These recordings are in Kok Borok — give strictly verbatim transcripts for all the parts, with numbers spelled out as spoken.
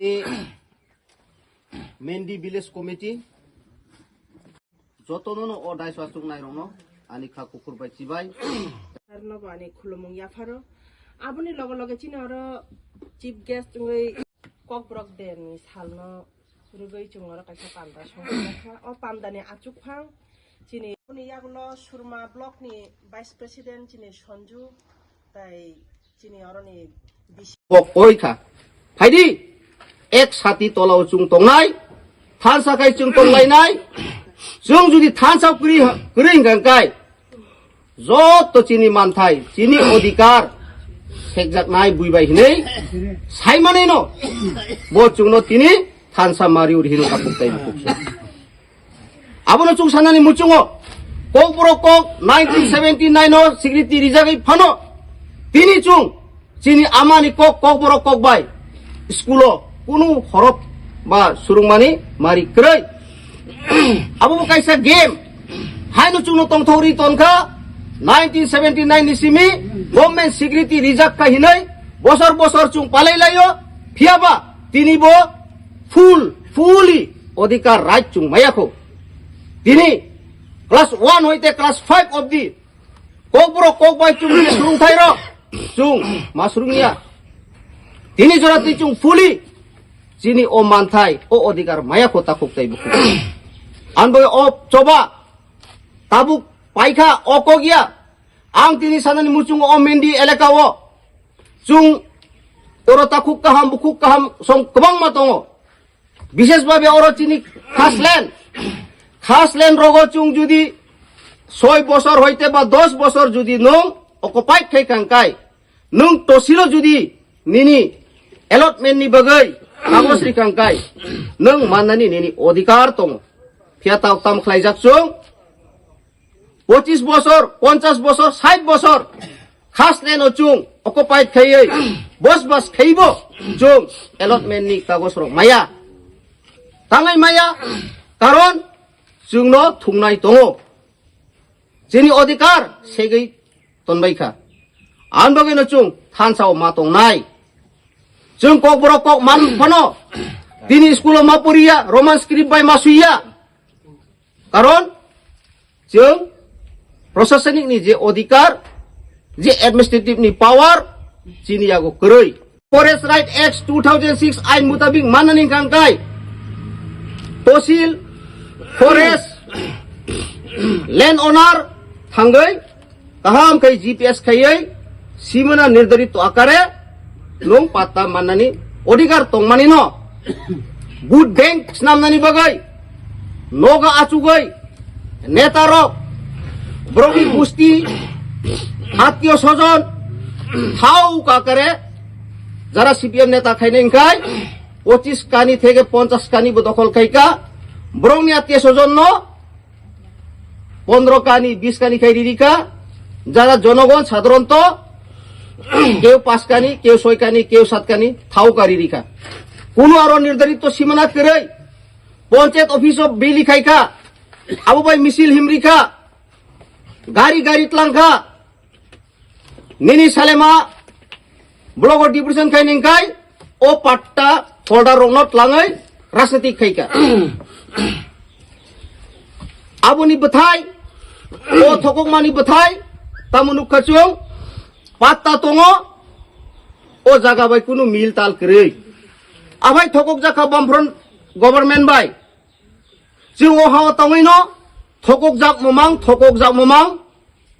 E, Mendi Village Committee, jotono no o daiso achuk nairokno ani kha kuphur bai chibai. Sarno bo ani khulumung yapharo. Aboni loge loge chini oro chief guest wngwi Kokborok Day ni salno rwgwi chwng oro kaisa panda songkha. O panda ni achuk phang chini, boni yagulo Surma block ni vice president chini Sonju, tai chini oroni bisi. Kok koi kha. Phaidi, ek sati tolao chwng tongnai, thansa khai chwng tonglainai, chwng judi thansa kwrwi, kwrwi hwnkha kai, joto chini manthai, chini odhikar, sekjaknai bui bai hinwi, saimanino, bo chwngno tini thansa mari uri hino kapuk tai bukuk. Abono chwng sanani muchungo, Kokborok kok nineteen seventy nine o sikriti rijagwi phano, tini chwng chini amani kok, Kokborok kok bai school-o kunu horop ba surungmani mari kwrwi. Abo bo kaisa game. Haino chwngno tongthokri tonkha nineteen seventy nine ni simi government sikriti rijak kha hinwi bosor bosor chwng palai laio. Phiyaba tini bo full, fully odhikar right chwng maya kho. Tini class one hoite class five obdi Kokborok kok bai chwng ni swrwngthai rok chwng ma swrwngya. Tini jora twi chwng fully chini o manthai, o odhikar maya kho takhuk tai bukuk. Anbo o choba tabuk paikha o kok ya. Ang tini sanani muchung o Mendi elaka o chwng oro takhuk kaham, bukuk kaham song kwbangma tongo. Bishesh bhabe oro chini khas land, khas land rogo chwng judi soi bosor hoite ba dos bosor judi nwng occupied khai kangkai, nwng tosilo judi nini allotment ni bagwi kagoj ri kangkai, nwng mannani nini odhikar tongo. Phiya ta tam khlaijak chwng, pochis bosor, ponchas bosor, sait bosor khas land o chwng occupied khaiwi bosbas khaibo chwng allotment ni kagoj rok maya. Tangai maya, karon chwngno thungnai tongo. Chini odhikar segwi tonbai kha. Ang bagwi no chwng thansa o ma tongnai. Chwng Kokborok kok man phano tini school o ma poriya, Roman script bai ma suiya. Karon chwng prosasanik ni je odhikar, je administrative ni power chini yago kwrwi. Forest Right Act two thousand six ain mutabik manani kangkai tosil forest land owner thangwi kaham khai G P S khaiwi simana nirdarito akare nwng patta mannani odhikar tongmani no vote bank snamnani bagwi noga achugwi neta rok, borokni gusti, attiyo sojon thau kakare jara C P M neta khainai wngkhai pochis kani theke ponchas kani bo dokhol khaika, borokni attiyo sojon no pondro kani, bis kani khai ririkha, jara jonogon sadharonto keu pas kani, keu soi kani, keu sat kani thau ka ririkha. Kunu aro nirdarito simana kwrwi ponchayat office o bili khaikha, abo bai misil himrikha, gari gari tlangkha. Nini salema blogo depression khai ningkai o patta holder rokno tlangwi rajniti khaika. Aboni bwthai, o thokokmani bwthai, tamo nukha chwng patta tongo, o jaga bai kunu mil tal kwrwi. Abai thokok jakha Bamfront government bai. Chwng o ha o tongwi no thokok jak momang, thokok jak momang,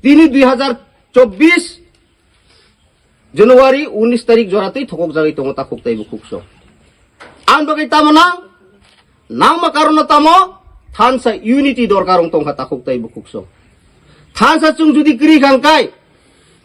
tini dui hazar chobbish January unis tarik jora twi thokok jagwi tongo takhuk tai bukhuk so. Ang bagwi tamo nang, nangma karon no tamo thansa unity dorkar wng tongkha takhuk tai bukhuk so. Thansa chwng judi kwrwi kha hwnkhe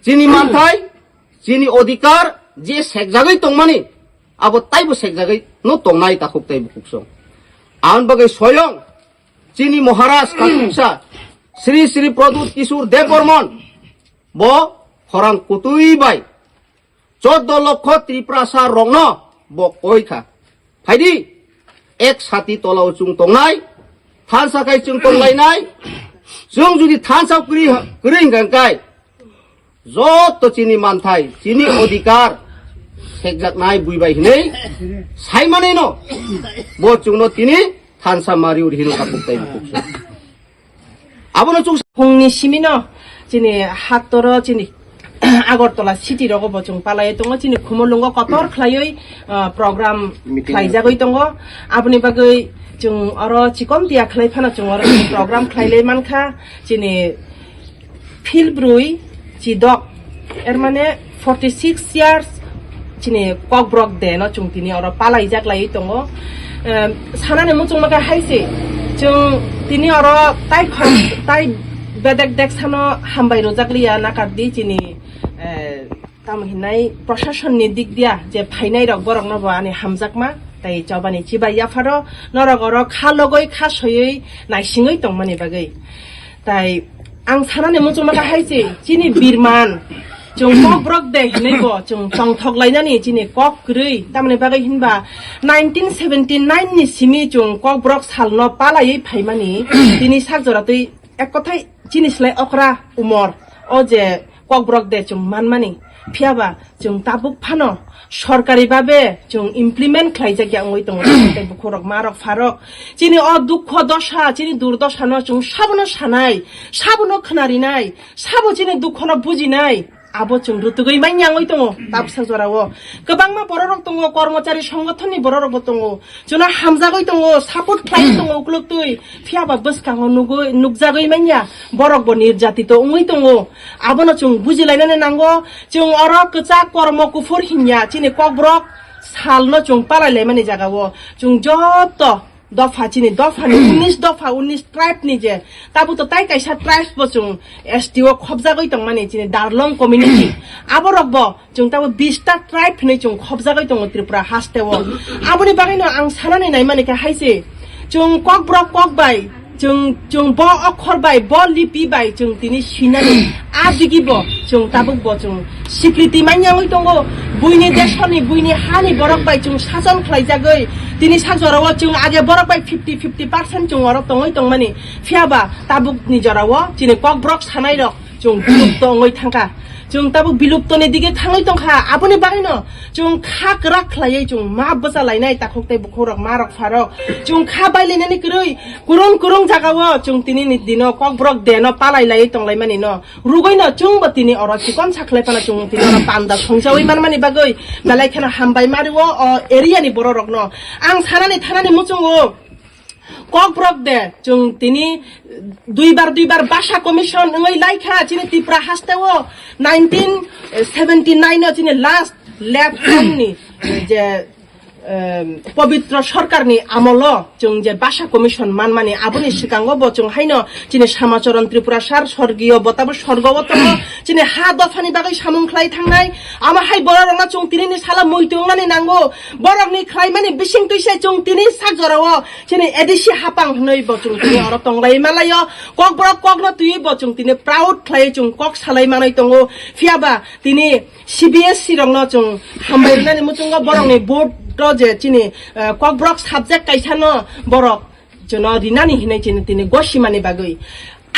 chini manthai, chini odhikar je sekjagwi tongmani abo taibo sekjagwi no tongnai takhuk tai bukhuk so. Ang bagwi soyong chini Maharaj Katuksa Sri Sri Pradyut Kishore Debbarman bo khorang kutui bai choddo lokho Tiprasa rokno bo koi kha. Phaidi ek sati tolao chwng tongnai, thansa khai chwng tonglainai, chwng judi thansa kwrwi, kwrwi hwnkha kai, joto chini manthai, chini odhikar, Hekjaknai bui bai hinwi saimanino bo chwngno tini thansa mari uri hino kapuk tai bukuk se. Abono chwng phungni simino chini haktoro chini Agartala city rogo bo chwng palai tongo, chini Khumulwngo kotor khlaiwi, ah, program khlaijagwi tongo. Aboni bagwi chwng oro chikon tiya khlai phano chwng oro program khlailai mankha. Chini phil brwi chidok, er mane forty six years chini Kokborok de no chwng tini oro palaijak laiwi tongo. Em, sanani muchungma khe hai se, chwng tini oro tai khor-, tai bedek dek sano hambai rwjak liya nakar di chini, eh, tamo hinai proshasonni dik dia je phainai rok borok no bo ani hamjakma tai chobani chibai yapharo norok oro kha logoi kha soyoi naisingwi tongmani bagwi. Tai ang sanani muchungma khe hai se, chini birman, chwng Kokborok de hinwi bo chwng tongthok lainani chini kok kwrwi. Tamoni bagwi hinba nineteen seventy nine ni simi chwng Kokborok salno palaiwi phaimani tini sak jora twi ek kothai chini slai okra umor o je Kokborok de chwng manmani. Phiyaba chwng tabuk phano sorkari babe chwng implement khlaijak ya wngwi tongo tei bukhurok marok pharok. Chini o dukho dosha, chini durdosha no chwng sabono sanai, sabono khnarinai, sabo chini dukho no bujinai. Abo chwng rutugwi manya wngwi tongo tabuksa jorao. Kwbangma bororok tongo, kormochari songothonni bororokbo tongo. Chwngno hamjagwi tongo, support khlaiwi tongo ukloktwi. Phiyaba bwskango nugwi, nukjagwi manya, borokbo nirjatito wngwi tongo. Abono chwng bujilainani nango. Chwng oro kwchak kormo kuphur hinya chini Kokborok salno chwng palailaimani jagao chwng joto dopha, chini dophani unis dopha, unis tribe ni je tabuk to tai kaisa tribe bo chwng S T o khobjagwi tongmani chini Darlong community. Aborokbo chwng tabuk bish ta tribe hinwi chwng khobjagwi tongo Tripura hasteo. Aboni bagwino ang sanani naimani khe hai se, chwng Kokborok kok bai, chwng, chwng bo okhor bai, bo lipi bai chwng tini sinani a digi bo chwng tabuk bo chwng sikriti manya wngwi tongo. Buini desoni, buini hani borok bai chwng sason khlaijagwi tini sak jorao chwng age borok bai fifty fifty percent chwng oro tongwi tongmani. Phiyaba tabukni jorao chini Kokborok sanai rok chwng bilupto wngwi thangkha. Chwng tabuk biluptoni dige thangwi tongkha. Aboni bagwino chwng kha kwrak khlaiwi chwng ma bwsa lainai takhuk tei bukhurok, marok, pharok. Chwng kha bailainani kwrwi kurung kurung jagao chwng tinini dino Kokborok de no palai laiwi tonglaimani no. Rugwino chwngbo tini oro chikon sakhlai phano chwng tini oro panda songchawi manmani bagwi belai kheno hambai mario o area ni bororokno. Ang sanani thanani muchungo. Kokborok de, chwng tini duibar duibar basa commission wngwi laikha chini Tripura hasteo nineteen seventy nine o chini last left time ni je, em, Pobitro Sarkarni amolo chwng je basa commission manmani aboni swkango bo chwng haino chini Samacharan Tripura sir sorgiyo bo tabo sorgo o tongo chini ha dophani bagwi samung khlai thangnai ama hai bororokno chwng tinini salo muitu wngnani nango borokni khlaimani bising twise chwng tini sak jorao Chini A D C hapang hwnwi bo chwng tini oro tonglai malaio. Kokborok kokno twiwi bo chwng tini proud khlaiwi chwng kok salai manai tongo. Phiyaba tini C B S E rokno chwng hambai rwnani muchungo borokni board o je chini, eh, Kokborok subject kaisano borok jono rinani hinwi chini tini gosimani bagwi.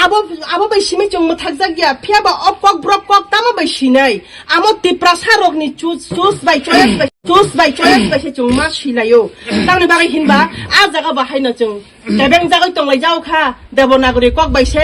Abo, abo bai simi chwng mwthakjak ya, phiyaba o Kokborok kok tamo bai sinai? Amo Tiprasa rokni choose, choose by choice bai, choose by choice bai se chwng ma silaio. Tamni bagwi hinba, a jaga bo haino chwng tebeng jagwi tonglai jao kha, Devanagari kok bai se,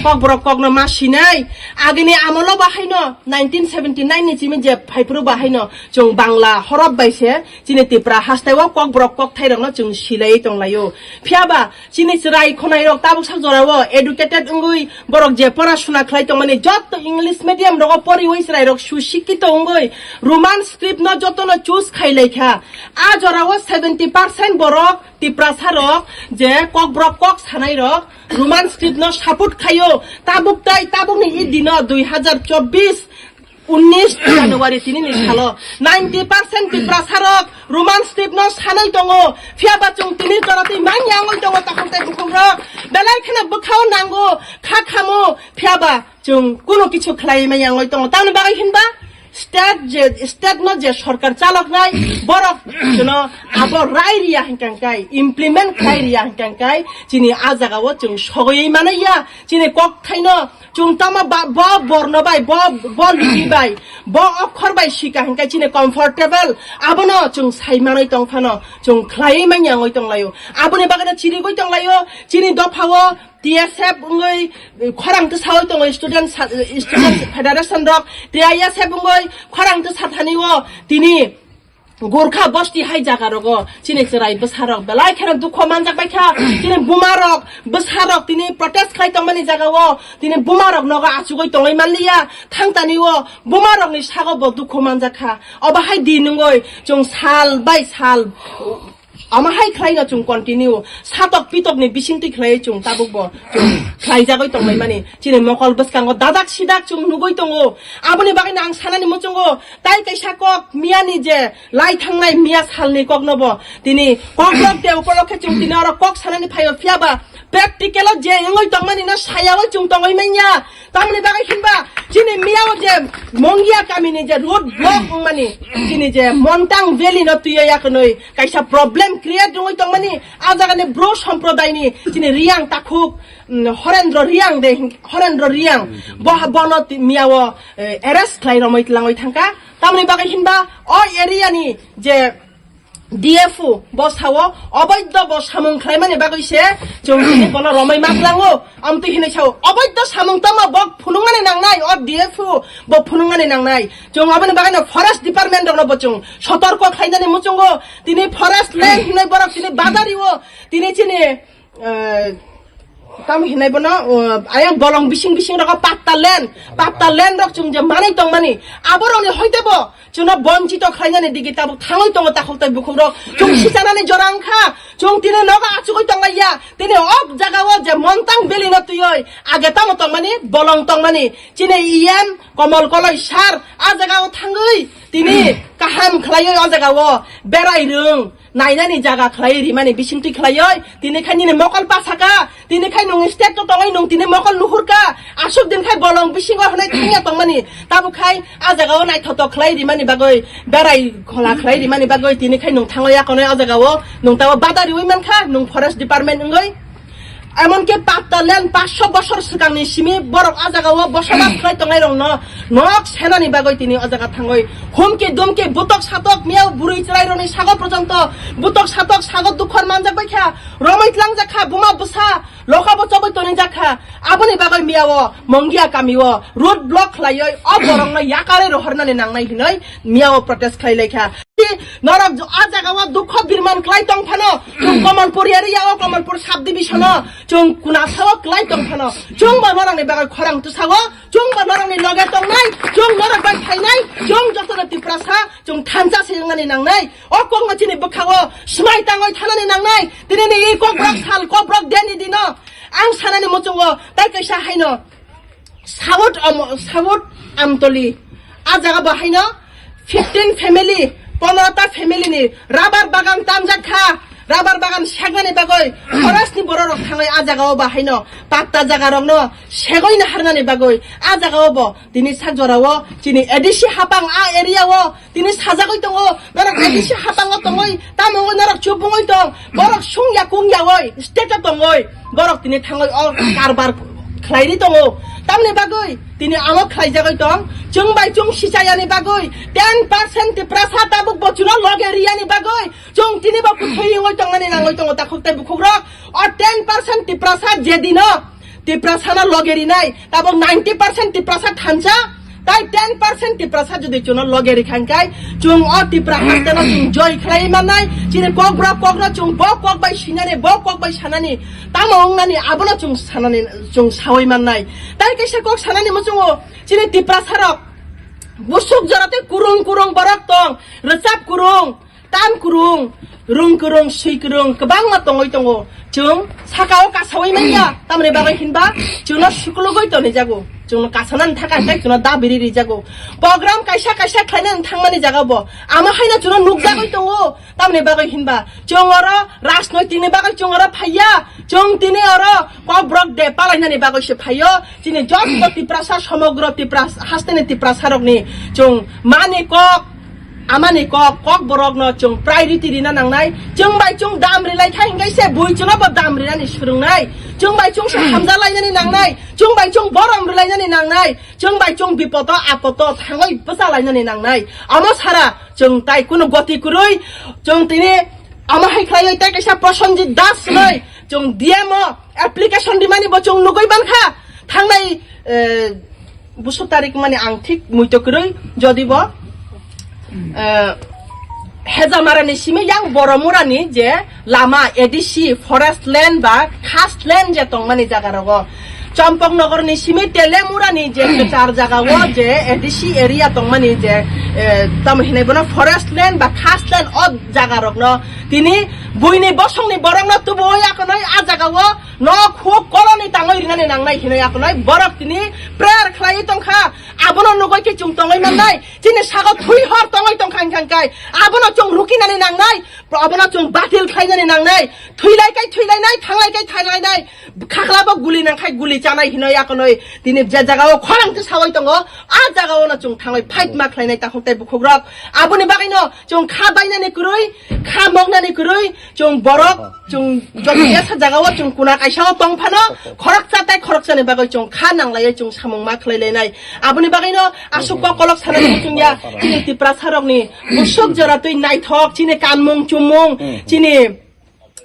Kokborok kokno ma sinai. Agini amolo bo haino nineteen seventy nine ni simi je phaiphuru bo haino chwng Bangla horop bai se, chini Tipra hasteo Kokborok kokthai rokno chwng silaiwi tonglaio. Phiyaba, Chini chwrai khwnai rok tabuk sak jora o educated wngwi borok je pora suna khlai tongmani jotto English medium rogo poriwi chwrai rok susikkito wngwi Roman script no jotono choose khai lai kha. A jora o seventy percent borok Tiprasa rok je Kokborok kok sanai rok Roman script no support khaio. Tabuk tai tabukni i dino dui hazar chobbish unnish January tini ni salo ninety percent Tiprasa rok Roman script no sanai tongo, phiyaba chwng tini jora twi manya wngwi tongo takhuk tei bukhuk rok, belai kheno bwkhao nango, kha khamo, phiyaba chwng kunu kichu khlai manya wngwi tongo. Tamni bagwi hinba State je, state no je sorkar chaloknai, borok chwngno abo rai riya hinkang kai, implement khlai riya hinkang kai, chini a jagao chwng sogwi manaiya, chini kok thaino chwng tamo ba, bo borno bai, bo, bo ligi bai, bo okhor bai sika hinkai chini comfortable, abono chwng sai manai tong phano, chwng khlai manya wngwi tong laio. Aboni bagwi no chirigwi tong laio, chini dophao, T S F wngwi khorang tisawi tongo student sa-, student federation rok, T I S F wngwi khorang tisa thani o tini Gurkha bosti hai jaga rogo chini chwrai bwsa rok belai kheno dukho manjak bai kha, chini buma rok bwsa rok tini protest khai tongmani jaga o tini buma rok nogo achugwi tongwi manliya, thang tani o buma rok ni sago bo dukho manjak kha, obo hai di nungoi chwng sal bai sal Ama hai khlai no chwng continue. Satok pitok ni bising twi khlai chwng tabuk bo chwng khlai jagwi tong lai mani. Chini mokol bwskango dadak sidak chwng nugwi tongo. Aboni bagwi no ang sanani muchungo. Tai kaisa kok miya ni je lai thangnai miya sal ni kok no bo. Tini kok rok te upolokhe chwng tini oro kok sanani phaio phiya ba practical o je wngwi tong mani no saya o chwng tongwi manya. Tamoni bagwi hinba chini miya o je Mongia kami ni je road block wng mani chini je Montang Valley no twiyo ya kwnwi kaisa problem create wngwi tongmani, a jagani bro somprodai ni chini Riang Takhuk, mm, Horendro Riang de, Horendro Riang, bo, bono ti-, miya o, eh, arrest khlai romwi tlangwi thangkha. Tamoni bagwi hinba o area ni je D F O bo sao oboidho bo samung khlaimani bagwi se chwng tini bono romwi ma tlango. Amtwi hinwi sao, oboidho samung tamo bo phunukmani nangnai, o D F O bo phunukmani nangnai. Chwng aboni bagwino forest department rokno bo chwng sotorko khlainani muchungo. Tini forest land hinwi borok tini badario, tini chini, eh, tamo hinwi bono, eh, ayang bolong bising bising rogo patta land, patta land rok chwng je manwi tongmani, aborokni hoite bo chwngno bonchito khlainani digi tabuk thangwi tongo takhuk tei bukhukrok. Chwng sichanani jora wngkha, chwng tini nogo achugwi tonglaiya. Tini ok jagao je Montang Valley no twiwi age tamo tongmani, bolong tongmani. Chini E M Komol Koloi sir a jagao thangwi tini kaham khlaiwi o jagao berai rwng. Nainani jaga khlai rimani bisingtwi khlaioi, tini khai nini mokol pasaka, tini khai nung state to tongoi nung tini mokol nuhurka, asuk din khai bolong bisingo hwnwi thangya tongmani, tabuk khai a jagao naithotok khlai rimani bagwi, berai khola khlai rimani bagwi tini khai nung thangoi akonoi a jagao nung tabo bada riwi mankha, nung forest department wngoi. Emonki patta land paanch sho bosor swkangni simi borok a jagao bosobas khlai tongnai rokno nok senani bagwi tini o jaga thangwi humki dumki butok satok miyao bwrwi chwrai rokni sago porjonto butok satok sago dukhor manjak bai kha, romwi tlangjak kha, buma bwsa lokabo chobwi tonwi jak kha. Aboni bagwi miyao Mongia kamio road block khlaioi o borokno yakarwi rohornani nangnai hinwi miyao protest khlai lai kha. Norok jo-, a jaga o dukho birman klai tong phano, chwng Kamalpur area o, Kamalpur sub division o, chwng kuna sao klai tong phano, chwng bo norok ni bagwi khorang twsao, chwng bo norok ni loge tongnai, chwng norok bai phainai, chwng joto no Tiprasa, chwng thansa se wngmani nangnai. O kok no chini bwkha o swmai tangwi thanani nangnai. Tini ni i kok bwrok sal, kok bwrok deni dino. Ang sanani muchungo, tai kaisa haino. South Am-, South Amtoli. A jaga bo haino fifteen family, pondro ta family ni rubber bagan tamjak kha. Rubber bagan seknani bagwi forest ni borok rok thangwi a jaga o bo haino patta jaga rok no segwi na harnani bagwi a jaga o bo tini sak jora o chini A D C hapang a area o tini sajagwi tongo, norok A D C hapango tongoi, tamo wngoi norok chubungoi tong, borok sungya kungya oi, state o tongoi, borok tini thangoi o karbar khlairi tongo. Tamni bagwi tini amo khlaijagoi tong, chwng bai chwng sichayani bagwi, ten percent Tiprasa tabuk bochino loge riyani bagwi, chwng tini bo kuthwi wngoi tongmani nangoi tongo takhuk tei bukhukrok. O ten percent Tiprasa jedino Tiprasano loge rinai, tabok ninety percent Tiprasa thansa, tai ten percent Tiprasa jodi chuno loge rikha hwnkhe, chwng o Tipra hasteno chwng joy khlai mannai, chini kokborok kokno chwng bo kok bai sinani, bo kok bai sanani, tamo wngnani abono chwng sanani, chwng sawi mannai. Tai kaisa kok sanani muchungo, chini Tiprasarok busuk jora tei kurung kurung borok tong, rwchap kurung, Tan kwrwng, rwng kwrwng, swi kwrwng kwbangma tongwi tongo. Chwng saka o kasawi manya, tamni bagwi hinba chwngno suklugwi tonijago. Chwngno kasanani thaka hwnkhe chwngno dabiri rijago. Program kaisa kaisa khlainani thangmani jaga bo. Amo haino chwngno nukjagwi tongo. Tamni bagwi hinba chwng oro rajnoitikni bagwi chwng oro phaiya. Chwng tini oro Kokborok de palainani bagwi se phaio. Chini joto Tiprasa, somogro Tiprasa, hasteni Tiprasarokni chwng mani kok, amani kok, Kokborokno chwng priority rina nangnai. Chwng bai chwng dam rilai kha hingkai se bui chwngno bo dam rinani swrwngnai. Chwng bai chwng se hamjalainani nangnai. Chwng bai chwng borom rilainani nangnai. Chwng bai chwng bipodo apodo thangwi bwchalainani nangnai. Omo sara chwng tai kunu goti kwrwi chwng tini omo hai khlaiwi tai kaisa Prosenjit Das hwnwi chwng D M o application rimani bo chwng nugwi mankha. Thangnai, eh, busu tarik mani ang thik muitu kwrwi jodi bo, eh, Hejamarani simi yang Boromurani je lama A D C forest land ba khas land je tongmani jaga rogo, Champaknagarni simi Telemurani je kwchar jaga o je A D C area tongmani je, eh, tamo hinai bono forest land ba khas land o jaga rokno tini buini bosongni borokno tubuwi akonoi a jaga o nok huk koloni tangwi rinani nangnai hinoi akonoi borok tini prayer khlaiwi tongkha. Abono nugwi khe chwng tongwi mannai. Chini sago thwi hor tongwi tongkha hwnkha hwnkhe abono chwng rukinani nangnai. Abono chwng batil khlainani nangnai. Thwilai kai thwilainai, thanglai kai thanglainai. Khaklabo guli nangkhai guli chanai hinoi akonoi. Tini je jagao khorang khe sawi tongo, a jagaono chwng thangwi fight ma khlainai takhuk tei bukhukrok. Aboni bagwino chwng kha bainani kwrwi, kha moknani kwrwi, chwng borok, chwng jotoni jesa jagao chwng kuna kaisa o tong phano, khoroksa tei khoroksani bagwi chwng kha nanglaiwi chwng samung ma khlai lainai. Aboni bagwino aswk kok kolok sana chwng ya, chini Tiprasarokni bwswk jora twi naithok, chini kanmung chumung, chini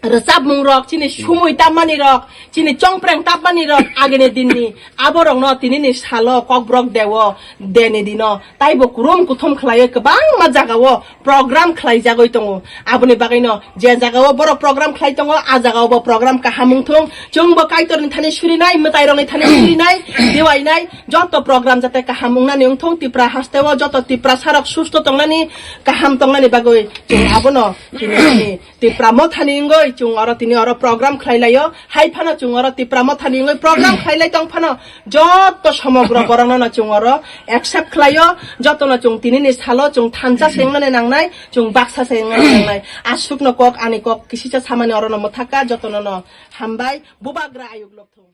rwchapmung rok, chini sumui tapmani rok, chini chongpreng tapmani rok, agini dinni aborokno tinini salo Kokborok deo, deni dino, taibo kurum kuthum khlaiwi kwbangma jagao program khlaijagwi tongo. Aboni bagwino je jagao borok program khlai tongo, a jagao bo program kaham wngthung. Chwngbo Kaitorni thani surinai, mwtairokni thani surinai, dewainai, joto program jate kaham wngnani wngthung. Tipra hasteo joto Tiprasarok susto tongnani, kaham tongnani bagwi chwng abono tini Tipra Mothani wngwi chwng oro tini oro program khlai laio. Hai phano chwng oro Tipra Mothani wngwi program khlai lai tong phano joto somogro borokno no chwng oro accept khlaio. Jotono chwng tinini salo chwng thansa se wngnani nangnai, chwng baksa se wngnani nangnai. Aswkno kok ani kok kisisa samani orono mwthaka, jotono no hambai, bubagra ayuk lok thung.